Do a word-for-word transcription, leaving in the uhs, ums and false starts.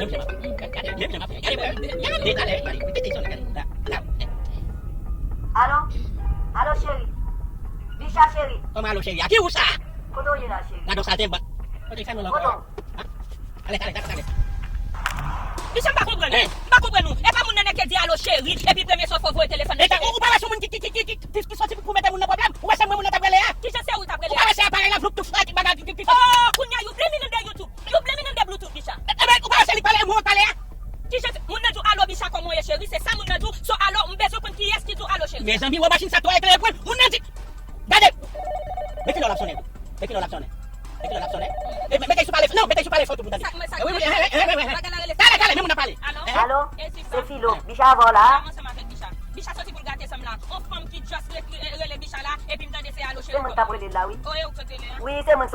Gade, menm jan m ap fè. Gade, gade, gade, gade, gade, gade, gade, gade, gade. Alo? Alo, cheri? Bicha, cheri? Kòman alo, cheri? A ki ou sa? Kote w ye la, cheri? Gade yon saltenbank. Kote sa nou la? Kote w? Ale, ale, ale, ale. Bicha, m pa konprann ou. M pa konprann ou. E pa moun nan ki di alo, cheri, epi premye sa w fè w voye telefòn nan. Ou pa wè se moun ki, ki, ki, ki, ki, ki soti pou mete moun nan pwoblèm? Ou wè se mwen moun nan t ap rele a? Kijan se ou t ap Ou rele pa a? Wè se aparèy la, Bluetooth la, ki bagay, ki, ki, ki. Oh, kounye a, you blame it on the YouTube. You blame it on the Bluetooth, bicha. Eben, ou pa wè se li k pale, e mwen k pale a? Kijan se, moun nan di w alo, bicha, kòman w ye, cheri? Se sa moun nan di w. So, alo, m bezwen konn kiyès ki di w alo, cheri. Mezanmi, wè machin sa twò eklere pou moun nan di. Gade! Men kilè w ap sonnen tou. Men kilè w ap sonnen. Men kilè w ap sonnen. E, men, mete sou pale, non, mete sou pale fò tou pou tande. Sa, men sa, Wi, wi, wi, wi, wi, wi. Bagay la rele Kale, kale, men moun nan pale. Alo? Alo? E si Se Filo. Bicha avè w la? Ansanm avèk Bicha. Bicha soti pou l gate sanm la. On fanm ki just re- re- rele Bicha la, epi m tande se alo, cheri. Se mwen k t ap rele la, wi. Oh, e ou k sot rele a? Wi, se mwen k